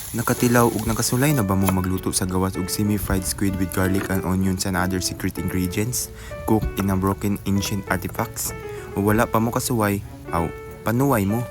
Nakatilaw ug nakasulay na ba mo magluto sa gawas og semi-fried squid with garlic and onions and other secret ingredients cooked in a broken ancient artifacts? O wala pa mo kasuway, aw, panuway mo.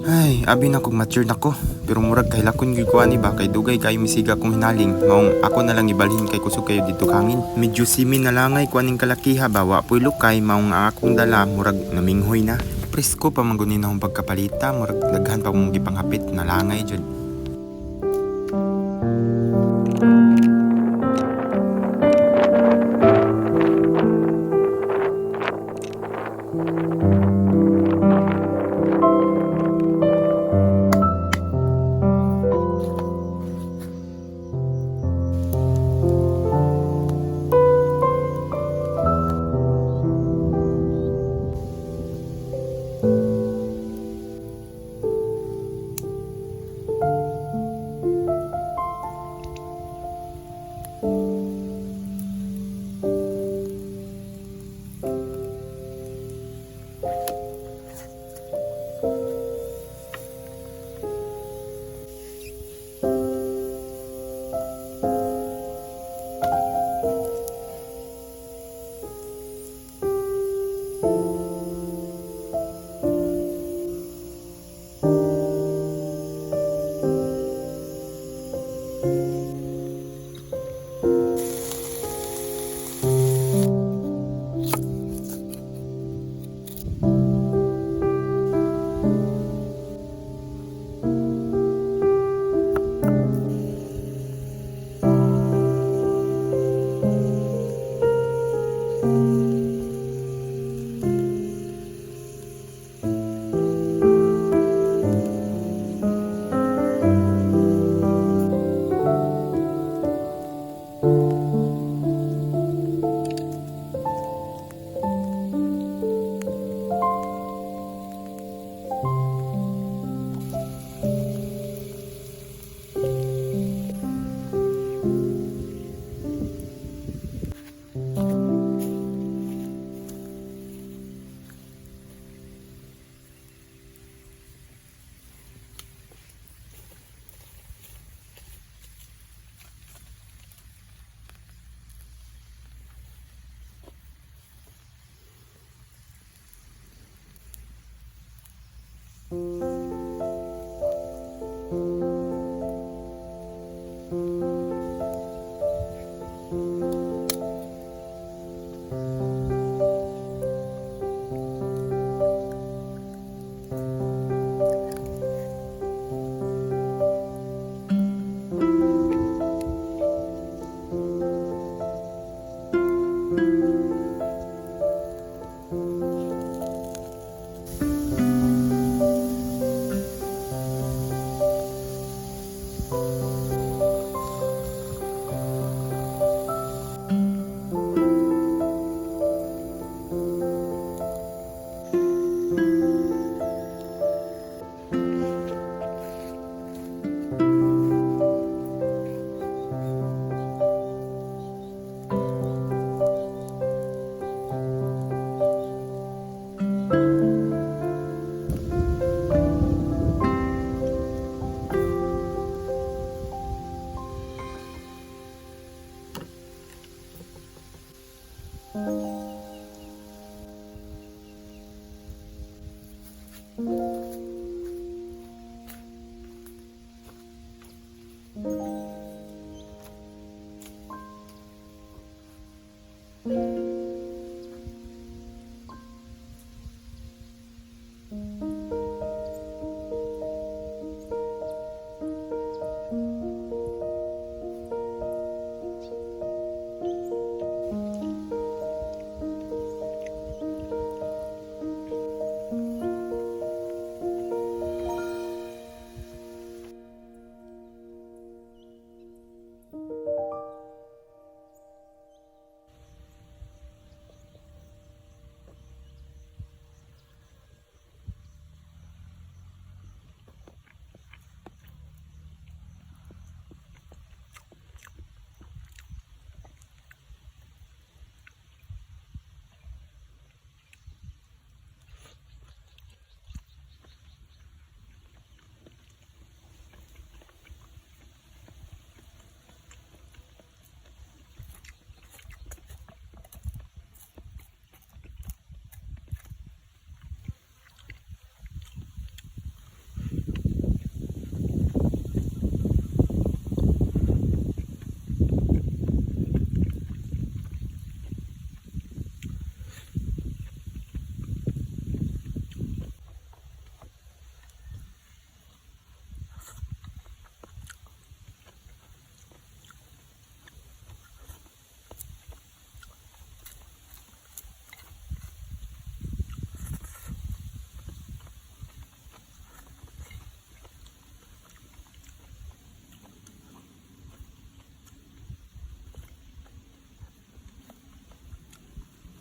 Ay, abi na kog mature na ko. Pero murag kahilakon gyud ko ani ba kay dugay kayo misiga kong hinaling. Maong ako na lang ibalhin kay kusog kayo didto hangin. Medyo simi na langay ko aning kalakiha ba, wa poy lukay, maong ang akong dala murag naminghoy na. Presko pa man guni na akong pagkapalita, murag daghan pa mong gipanghapit, nalangay jud.